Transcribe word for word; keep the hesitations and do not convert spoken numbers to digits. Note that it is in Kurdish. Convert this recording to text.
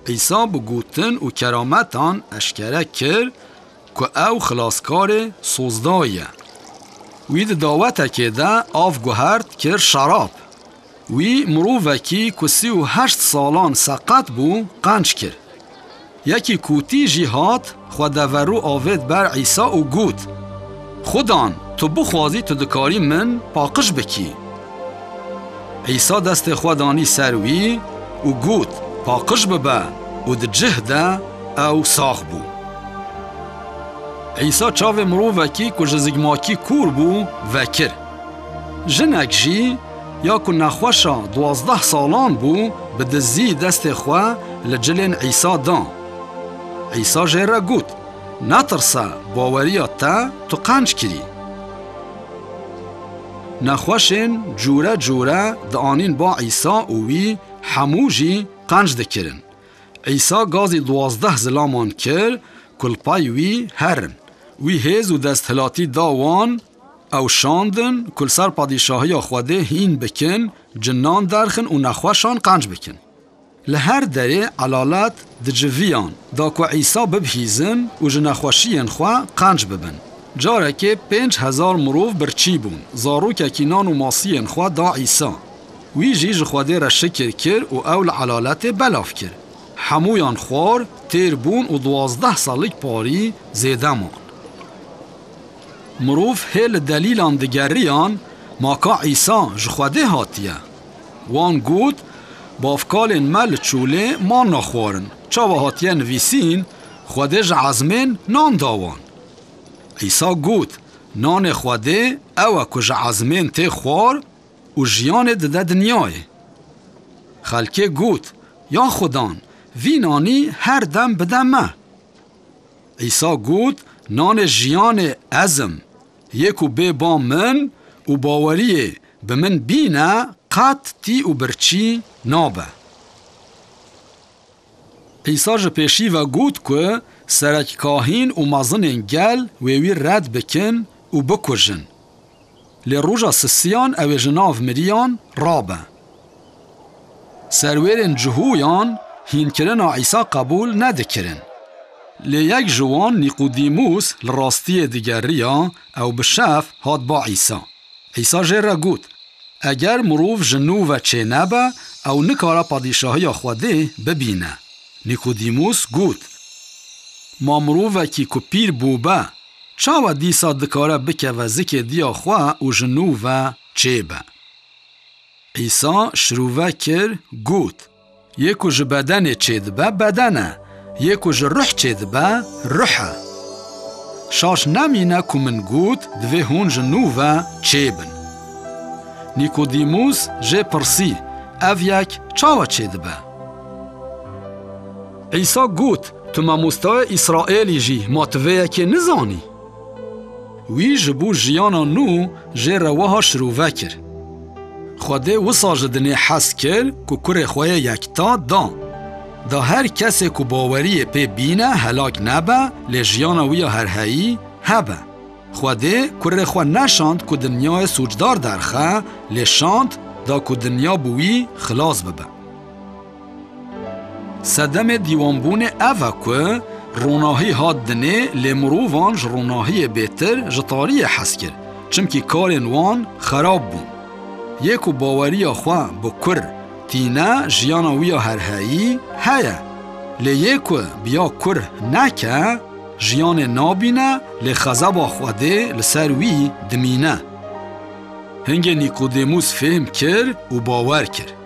Îsa bi gotin û kerametan eşkere kir ku ew xilaskarê sozdayî ye. Wî di dawetekê de av guhert kir şerab. Wî mirovekî ku sî û heşt salan seqet bû, qenc kir. Yekî kûtî jî hat, xwe deverû avêt ber Îsa û got, "Xudan, tu bixwazî, tu dikarî min paqij bikî." Îsa destê xwe danî ser wî û got, "Paqij bibe," û di cih de ew sax bû. Îsa çavê mirovekî ku ji zikmakî kûr bû, vekir. Jinek jî, ya ku nexweşa duwazdeh salan bû, bi dizî destê xwe li cilên Îsa da. Îsa jê re got, "Netirse, baweriya te tu qenc kirî." Nexweşên cûre cûre dianîn ba Îsa û wî hemû jî qenc dikirin. Îsa gazî duwazdeh zilaman kir ku li pey wî herin. Wî hêz û desthilatî da wan, ew şandin ku li ser padîşahiya Xwedê hîn bikin, cinan derxin û nexweşan qenc bikin. Li her derê elalet diciviyan da ku Îsa bibihîzin û ji nexweşiyên xwe qenc bibin. Carekê pênc hezar mirov birçî bûn, zarokekî nan û masiyên xwe da Îsa. Wî jî ji Xwedê re şikir kir û ew li elaletê belav kir. Hemûyan xwar, têr bûn û duwazdeh salik parî zêde man. Mirov hê li delîlan digeriyan, "Ma ka Îsa ji Xwedê hatiye?" Wan got, "Bavkalên me li çolê manna xwarin. Çawa hatiye nivîsîn, 'Xwedê ji ezmên nan da wan'?" Îsa got, "Nanê Xwedê ew e ku ji ezmên tê xwar û jiyanê dide dinyayê." Xelkê got, "Ya Xudan, vî nanî her dem bide me." Îsa got, "Nanê jiyanê ez im. Yê ku bê ba min û baweriyê bi min bîne, qet tî û birçî nabe." Îsa ji pêşî ve got ku serekkahîn û mezinên gel wê wî red bikin û bikujin. Lê roja sisiyan ew ê ji nav miriyan rabe. Serwêrên cihûyan hînkirina Îsa qebûl nedikirin. Lê yek ji wan, Nîqodîmûs, li rastiyê digeriya, ew bi şev hat ba Îsa. Îsa jê re got, "Eger mirov ji nû ve çênebe, ew nikare padîşahiya Xwedê bibîne." Nîqodîmûs got, "Ma mirovekî ku pîr bûbe, çawa dîsa dikare bikeve zikê diya xwe û ji nû ve çêbe?" Îsa şirove kir, got, "Yê ku ji bedenê çêdibe, beden e, yê ku ji ruh çêdibe, ruh e. Şaş nemîne ku min got, divê hûn ji nû ve çêbin." Nîkodîmûs jê pirsî, "Ev yek çawa çêdibe?" Îsa got, "Tu mamostayê Îsraêlî jî, ma tu vê yekê nizanî?" Wî ji bo jiyana nû jê re wiha şirove kir, "Xwedê wisa ji dinê hez kir ku kurê xwe yê yekta da. Da her kesê ku baweriyê pê bîne helak nebe, lê jiyana wî ya herheyî hebe. Xwedê kurê xwe neşand ku dinyayê sûcdar derxe, lê şand da ku dinya bi wî xilas bibe." Sedemê dîwanbûnê ev e ku ronahî hat dinê, lê mirovan ji ronahiyê bêtir ji tariyê hez kir, çimkî karên wan xerab bûn. Yê ku baweriya xwe bi kur tîne, jiyana wî ya herheyî heye. Lê yê ku bi ya kur neke, jiyanê nabîne, lê xezeba Xwedê li ser wî dimîne. Hingê Nîkodêmûs fêm kir û bawer kir.